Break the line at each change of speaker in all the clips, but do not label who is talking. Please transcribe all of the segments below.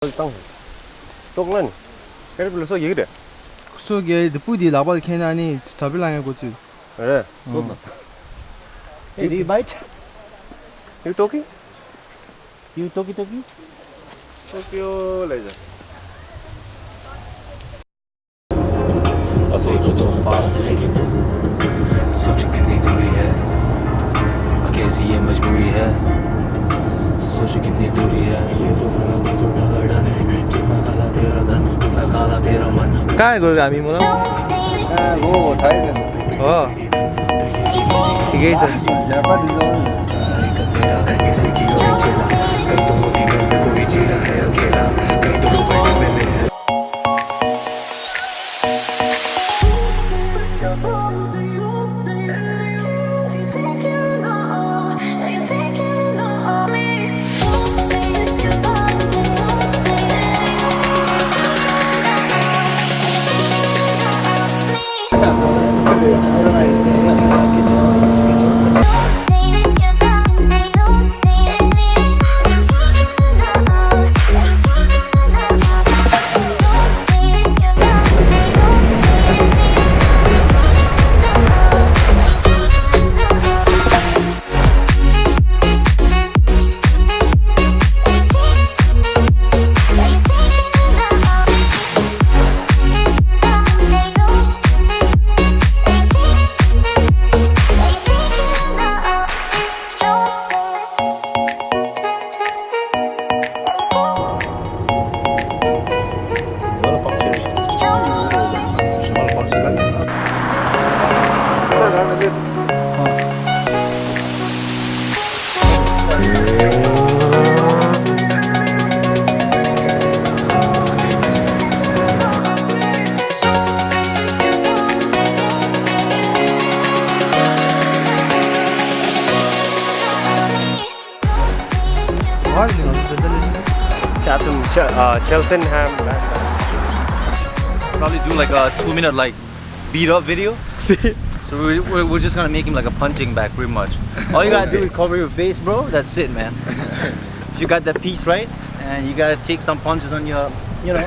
Tăng tốt lên cái đó là số dữ đấy
số cái bụi đi lão bảo khen anh sao biết làm cái gì
rồi tốt mà
Hey, do you bite?
you talking
You talkie?
Tokyo lại rồi
सोचो तो pass लेकिन सोच कितनी दूरी है कैसी ये मजबूरी है सोच कितनी दूरी है ये तो सारा गुजरना लड़न है जितना काला तेरा धन उतना काला तेरा मन
काय गो हामी मलाई
हो थाहै छैन
हो ठिकै छ
झापा दिँदैन
कैसे जियो चला कल तो मोदी में कोई जी रहा है अकेला कल तो मोबाइल में मेरे
Cheltenham
Probably do like a 2-minute like beat up video. So we're just gonna make him like a punching bag pretty much. All you gotta do is cover your face, bro. That's it, man. If you got that piece right, and you gotta take some punches on your, you know.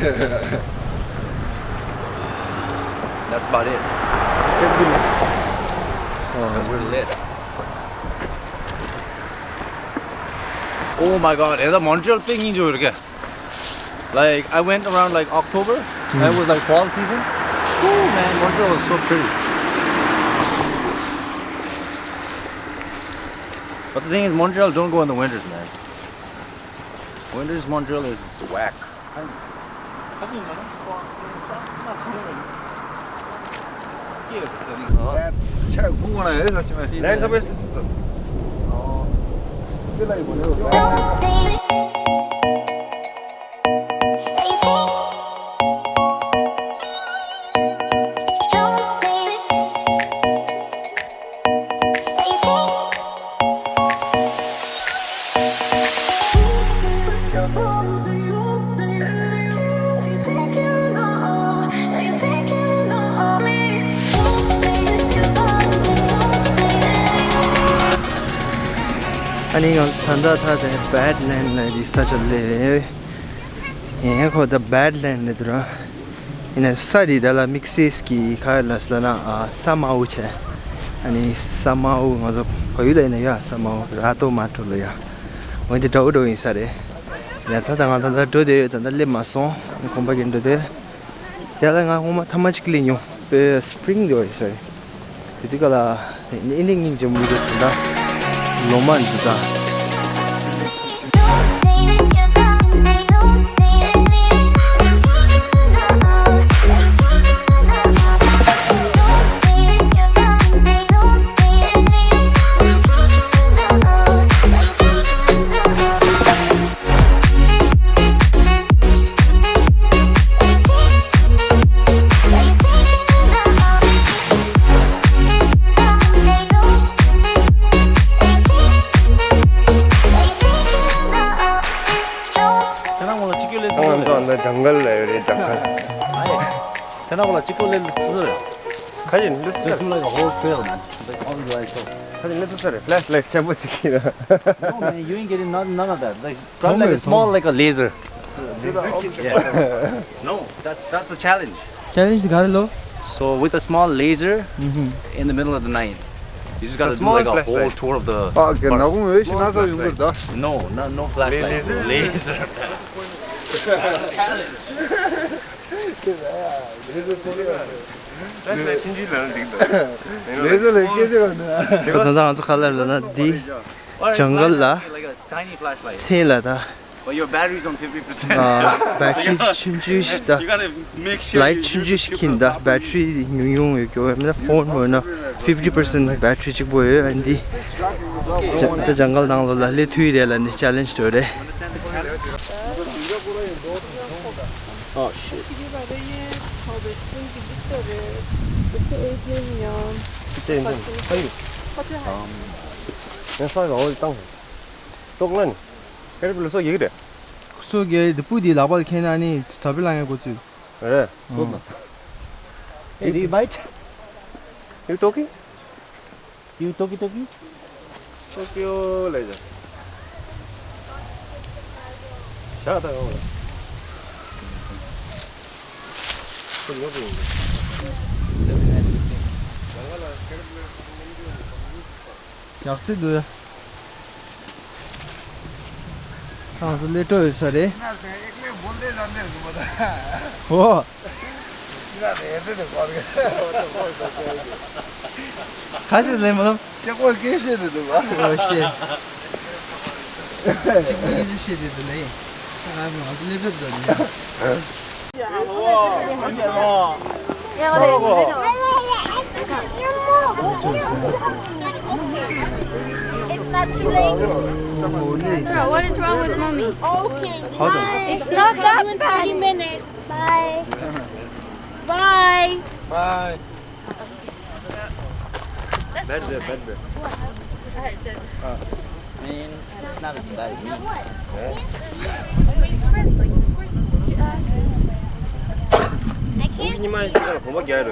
That's about it. We're lit. Oh my god, is that Montreal thing in Georgia? Like I went around like October, and it was like fall season. Oh man, Montreal was so pretty. But the thing is, Montreal don't go in the winters, man. Winters, Montreal is whack.
차 구워나 해 사치만
Land services
त्यसलाई भन्यो
अनि स्थानदा था चाहिँ Badlands रिसर्चले यहाँको the Badlands इधर in sari दला mixes की खायलास लना समाउ छ अनि समाउ मतलब कहिलेन या समाउ रातो माटो ल या मैले डौडो हिसारे या त त डोदे त ले मासो कम्पागिन डोदे त्याला ngama thamach klinyo pe spring do sorry त्यतिकला इन्डिङ जम्बुको त लोमान जुदा
जंगल है रे जंगल
생각보다 찍고 낸 수술.
가진
Just
르트
do like a whole trail, man. Like all the way so.
가진 르트 플래시라이트 잡고 찍기나
No man, you ain't getting none of that. Like probably like a small like a laser. No, that's the challenge.
챌린지 가르로.
So with a small laser in the middle of the night, you just gotta do
small
like a whole
flashlight.
tour of the.
아, 걔
park.
나보면 왜 신나서 준 거다?
No flashlight. Laser.
레저를 깨져가네.
그다음 아주 갈라르나 디 정글 라
Like a tiny flashlight.
세라다.
But your battery's on 50%.
배터리 충전시다.
You gotta make sure.
라이트 충전시킨다. 배터리 용용이 교회면 폰 뭐나 50% 배터리 직 보여요. 안디 저 정글 나올라 레트위레라니 챌린지 도래.
Oh shit.
그때 이제 사유. 그냥 사유가 어디 땅. 똑는 그래 불러서 얘기래.
속에 뿌디 라발 캐나니 사빌랑에 고치.
그래. 좋나.
Hey, do you bite?
You talking?
You toki?
Tokyo laser. 샤다 요.
약트도 상수 레터 있어래.
뭔데 난데 그거다.
오
이라네 애들도 모르겠어.
가시래 뭐.
저거 깨셔도 누가?
오씨. 지금 이제 시리즈네. 사람이 아주 레벨도
It's not too late. Bro, what is wrong with mommy? Okay. It's not that bad. 30 minutes. Bye. Bye.
바이.
배드.
Man, it's not as bad as me.
I can't.
고기님만 있잖아. 고맙게 하려.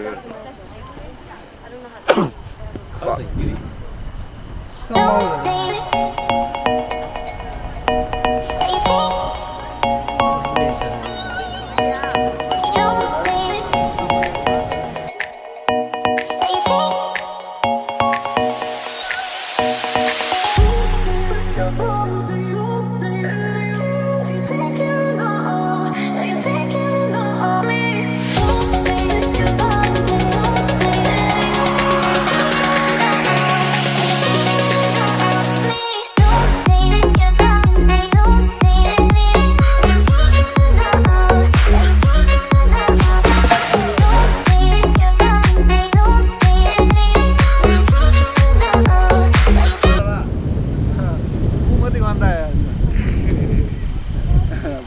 어디 간다.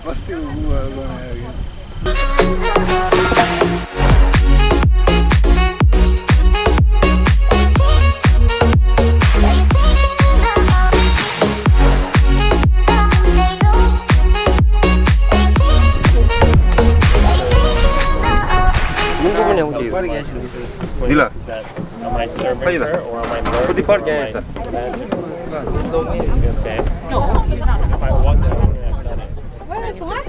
버스 타고 가야
문구문이 어디?
빠르게 하시는
딜라.
On my server
Hayır.
or on my node,
어디 빠르게
on my
했어?
okay. If I want something, I've done it.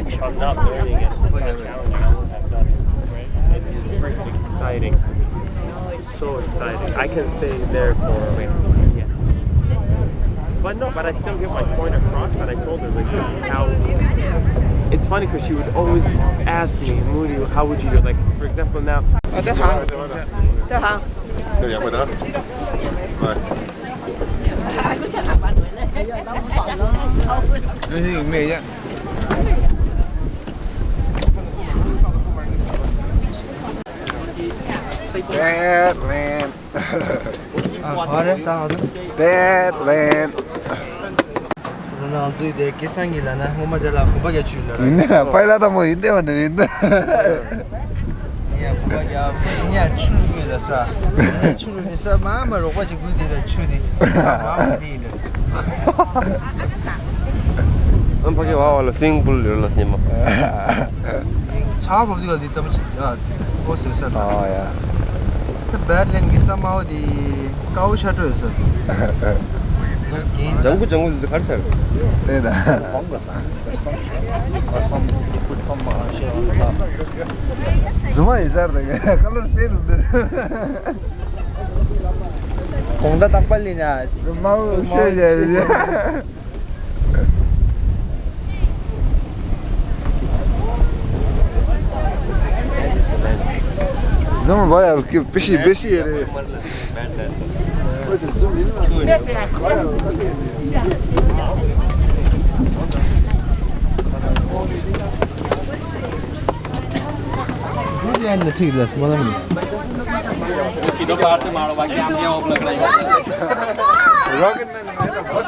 If I'm not learning it, it's not challenging, I won't have done it. Right? It's pretty exciting. So exciting. I can stay there for like yes. But no, but I still get my point across that I told her like this is how. It's funny because she would always ask me, Moody, how would you do it? Like for example now.
그래 양보다.
선생님 매야. Badland.
아래 따라서.
Badland.
나 아주 이제 계산이라나 뭐마들라 고박에 줄라.
있네. 빨라다 뭐 있대 오늘 있네.
야 고박이야. 그냥 출근이라서. 그냥 출근해서 마음으로 가지고 그대로 출이. 마음 되네.
은박이 와와라 싱불 열었니마.
차 어디가 있다면 야 오세서.
아야.
그 베를린 기사마오디 가우샤도에서.
정구 가르쳐.
네다. Cuma izar deh, kalau fail udah.
공다 딱 빨리냐?
Mau aja. Zaman bayağı beşi yeri.
ये ठीक है मतलब नहीं
सीधो बाहर से मारो बाकी हम क्या ऑफ लग रहा है
Rocket man, bus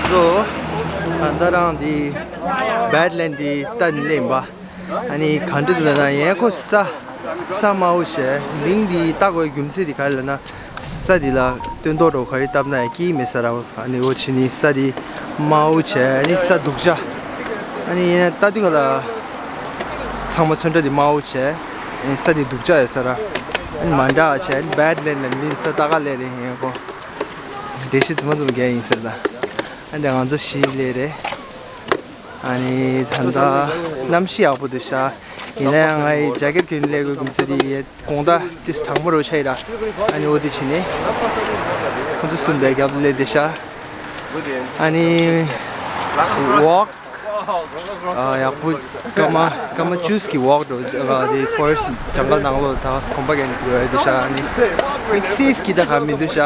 또 간다랑 디 배틀랜드 딴렘바 아니 간드들나 예고 사마우셰 링디 따고 금세디 갈라나 사디라 뜬도로 거리 땀나 기메사라 아니 오치니 사디 마우체 아니 사둑자 아니 따디가라 상마천들이 마우체 아니 사디 둑자에서라 아니 만다체 배틀랜드 민스터 따갈래리 예고 대시 좀 게임스다 근데 먼저 시래래 아니 단다 남시 아부드샤 이내양 아이 자켓 균레고 금세디 공다 디스 탕모로 차이라 아니 어디 치네 먼저 순대 갑레데샤 아니 walk याकू कमा चूज की walk दो the forest जंगल नांगलो था स्कोम्बागेन है दिशा अनि मिक्सिस की दखा में दिशा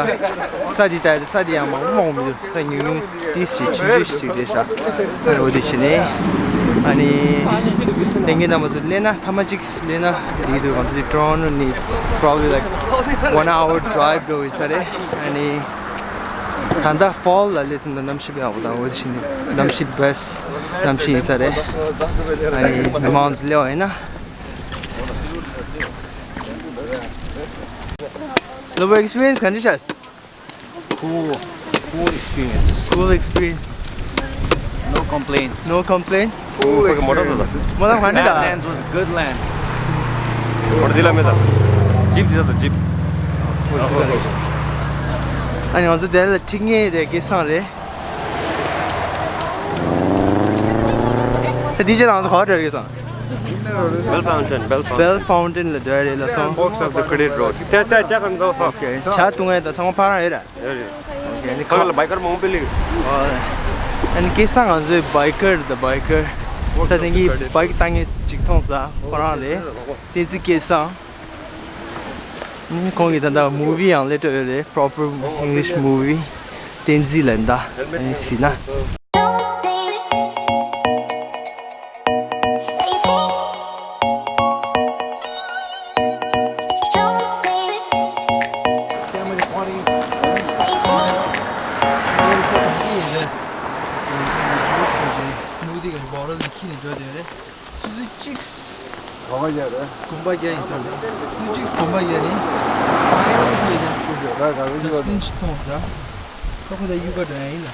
सादी आमा मोमी संयुं दिसी चूज दिशा और दिशने अनि देंगे नमस लेना थमाजिक्स लेना दीदो कंसिडर ड्रोन नि probably like 1 hour drive दो इसरे अनि Tanda fall la letin da namshi ga uda odishini namshi best namshi isare ani mounts leo hai na low experience conditions
Cool experience. No complaints.
no complaint
뭐라
Badlands was good land.
어디라면다. 집 뒤에다 집.
아니 어제 내가 팅에 대게 상래 DJ 나와서 거를 여기서 Bell Fountain le dare la song
Box of the credit road. 자 잠깐 가서.
오케이 차 동에다 상어 파라 해라
여기.
오케이
거기 바이커 못 빌리.
and kisang anze biker the biker sa tingi bike tangi chiktong sa parale tinzi kisang ni kongi tanda movie ang leto le proper English movie Tenzin lenda sina kumbagia insana suji kumbagia ni finally kuida just pinch tonsa kako da yuga da ina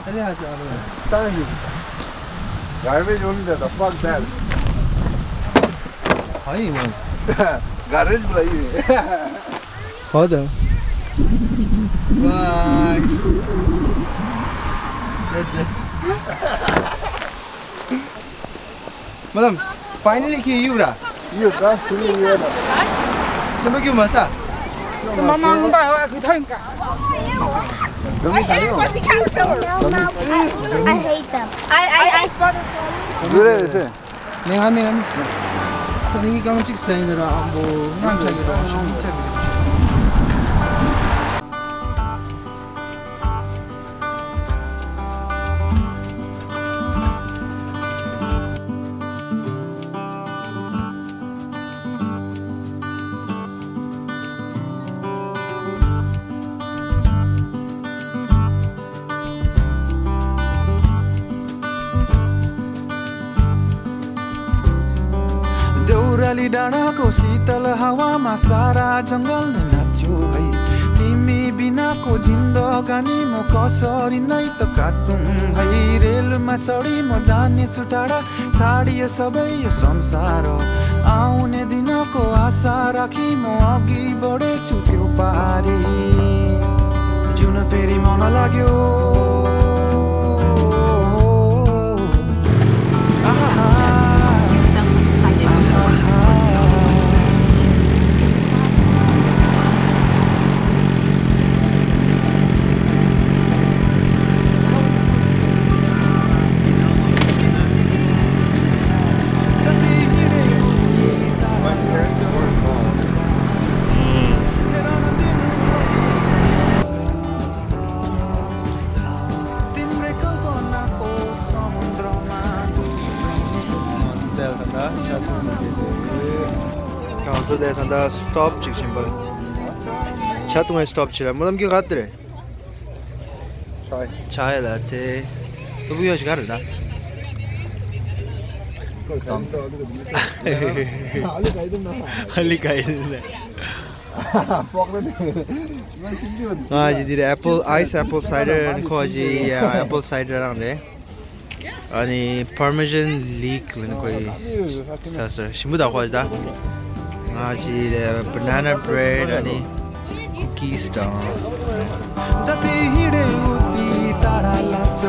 ali hasa aro
Thank you. Garbage only the fuck that.
hai man
Garbage bulai.
hoda bye madam finally ki yura
You got to be here.
sama kyu masa
Mama ba cái thân cả. I hate them. I
Dure ese.
내가 하면 선생님이 깜찍 사인으로 뭐 남자기로 좀
Deurali डाँडाको शीतल हावामा सारा जङ्गल नाच्यो है तिमी बिना
बिनाको जिन्दगानी म कसरी नै त काटुँ है रेलमा चढी म जाने टाढा छाडिए सबै यो संसार आउने दिनको आशा राखी म अघि बढेछु त्यो पारी जुन फेरि मन लाग्यो Kanada stop çıksın bak. Çatım'a stop çıra. Mulam ki kattı.
Çay.
Çay latte. Bu yaş garı da. Ali kaydın da. G दिरे apple ice apple cider and koji apple cider आउँदै अनि parmesan leek भन्ने कोही sir सिमुदा खोज्दा जी banana bread अनि cookies da जति हिडे उति टाढा लाग्छ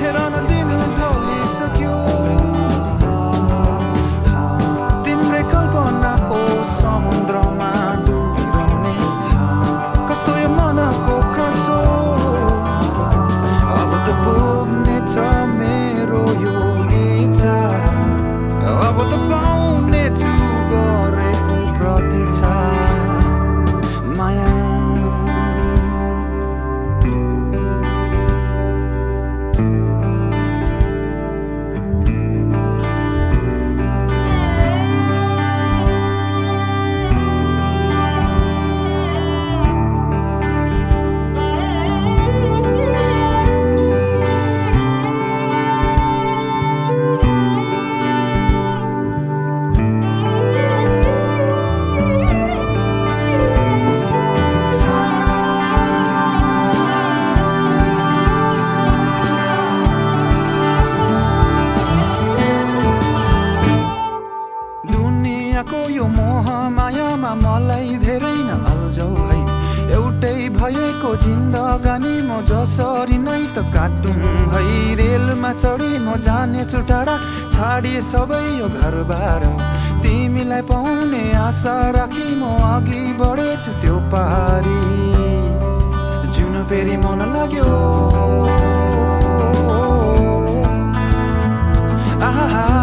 हेर न दिन ढलिसक्यो तिम्रै कल्पनाको समुद्रमा डुबिरहने कस्तो यो मनको खर्चो अब त पुग्ने छ मेरो यो इच्छा अब त पाउने छु गरेको प्रतीक्षा माया मलाई धेरै न अल्झौ है एउटै भएको जिन्दगानी म जसरी नै त काटुँ है रेलमा चढी म जानेछु टाढा छाडी सबै यो घरबार तिमीलाई पाउने आशा राखी म अघि बढेछु त्यो पारी जुन फेरि मन लाग्यो आहा